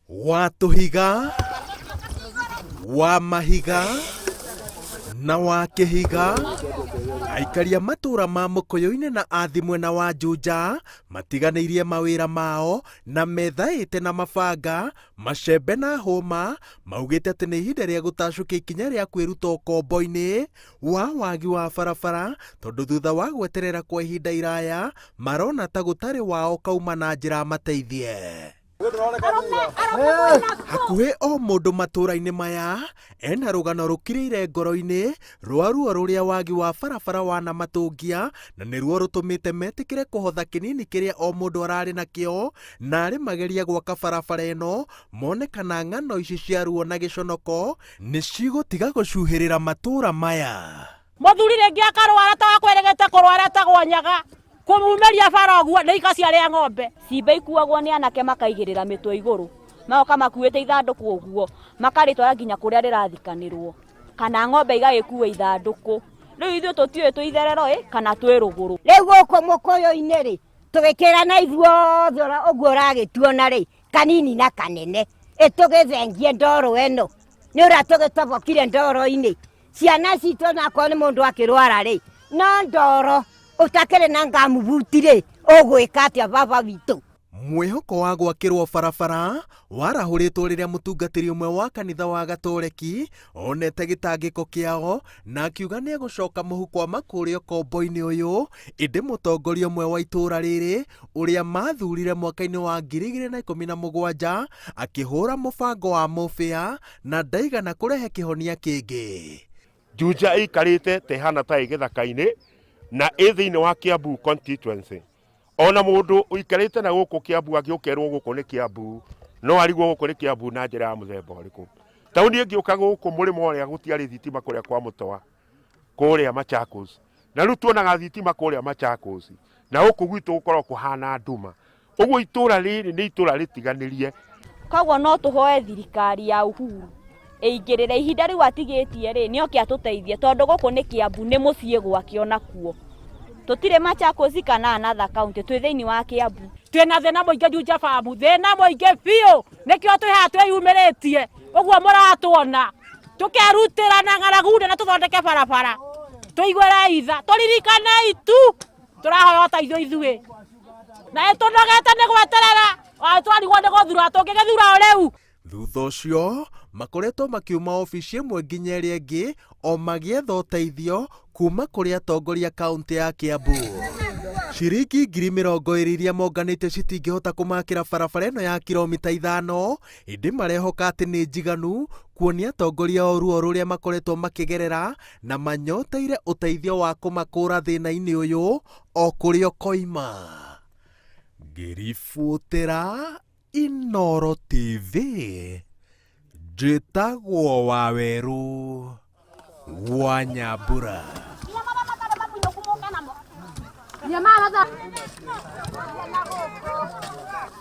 Wa tũhiga, wa mahiga na wa kĩhiga. Aikari a matũũra ma Mũkũyũ-inĩ na Athi mwena wa Juja matiganĩirie mawĩra mao na methaĩte na mabanga, macembe na hũma, maugĩte atĩ nĩ ihinda rĩa gũtacũkia ikinya rĩa kwĩruta ũkombo-inĩ wa wagi wa barabara tondũ thutha wa gweterera kwa ihinda iraya marona ta gũtarĩ wao kauma na njĩra mateithie. Hakuhĩ o mũndũ matũũra-inĩ maya ena rũgano rũkirĩire ngoro-inĩ rwa ruo rũrĩa wagi wa barabara wanamatũngia na nĩruo rũtũmĩte metĩkĩre kũhotha kĩnini kĩrĩa o mũndũ ararĩ nakĩo na arĩ mageria gwaka barabara ĩno mone kana ng'ano ici cia ruo na gĩconoko nĩ cigũtiga gũcuhĩrĩra matũũra maya. Mũthuri rĩngĩ akarwara ta wakwĩrĩgĩte kũrwara etagwo nyaga kũmumĩria bara ũguo nĩ ikacia rĩa ng'ombe. Cimba ikuagwo nĩ anake makaigĩrĩra mĩtwe igũrũ, magoka makuĩte ithandũkũ ũguo, makarĩtwara nginya kũrĩa rĩrathikanĩrwo, kana ng'ombe igagĩkua ithandũkũ. Rĩu ithuĩ tũtiũĩ twĩ itherero ĩ kana twĩ rũgũrũ. Rĩu gũkũ mũkũyũ-inĩ rĩ, tũgĩkĩrana ithuothe ũguo ũragĩtuona rĩ, kanini na kanene, ĩtũgĩthengie ndoro ĩno, nĩ ũrĩa tũgĩtobokire ndoro-inĩ. Ciana citũ onakorwo nĩ mũndũ akĩrwara rĩ, no ndoro ũtakĩrĩ na ngamubuti rĩ, ũgwĩka atĩa baba witũ? Mwĩhoko wa gwakĩrwo barabara warahũrĩtwo rĩrĩa mũtungatĩri ũmwe wa kanitha wa Gatoreki onete gĩtangĩko kĩao na akiuga nĩ egũcoka mũhuko amakũũre ũkombo-inĩ ũyũ, ĩndĩ mũtongoria ũmwe wa itũũra rĩrĩ ũrĩa mathurire mwaka-inĩ wa 2017 akĩhũra mũbango wa mũbĩa na ndaigana kũrehe kĩhonia kĩngĩ. Juja ĩikarĩte ta ĩhana ta ĩ gĩthaka-inĩ na ĩ thĩinĩ wa Kiambu constituency. Ona mũndũ ũikarĩte na gũkũ Kiambu angĩũkerwo gũkũ nĩ Kiambu, no arigwo gũkũ nĩ Kiambu na njĩra ya mũthemba ũrĩkũ. Taũni ĩngĩũka gũkũ mũrĩmo ũrĩa gũtiarĩ thitima kũrĩa kwa Mũtoa, kũrĩa Machakos. Na rĩu tuonaga thitima kũrĩa Machakos, na gũkũ gwitũ gũkoragwo kũhana nduma. Ũguo itũra rĩrĩ nĩ itũra rĩtiganĩrie. Koguo no tũhoe thirikari ya Uhuru ĩingĩrĩre ihinda rĩu atigĩtie rĩ, nĩ oke atũteithie tondũ gũkũ nĩ Kiambu, nĩ mũciĩ gwake onakuo. Tũtirĩ Machakos kana another county, twĩ thĩinĩ wa Kiambu. Twĩna thĩna mũingĩ Juja Farm, thĩna mũingĩ biũ, nĩkĩo twĩ haha twĩyumĩrĩtie ũguo mũratuona, tũkerutĩra na ng'aragu nene tũthondeke barabara, tũiguĩre itha, tũririkanei tu, tũrahoya ũteithio ithuĩ, na ĩtũnogete nĩ gweterera, twarigwo nĩ gũthura, tũngĩgĩthura o rĩu. Thutha ũcio makoretwo makiuma obici ĩmwe nginya ĩrĩa ĩngĩ o magĩetha ũteithio kuma kũrĩ atongoria kaũntĩ ya Kiambu. Ciringi 20,000 iria monganĩte citingĩhota kũmakĩra barabara ĩno ya kilomita 5, ĩndĩ marehoka atĩ nĩ njiganu kuonia atongoria o ruo rũrĩa makoretwo makĩgerera na manyoteire ũteithio wa kũmakũra thĩna-inĩ ũyũ o kũrĩa ũkoima. Ngĩribũtĩra Inooro TV, njĩtagwo Wawerũ wa Nyambura.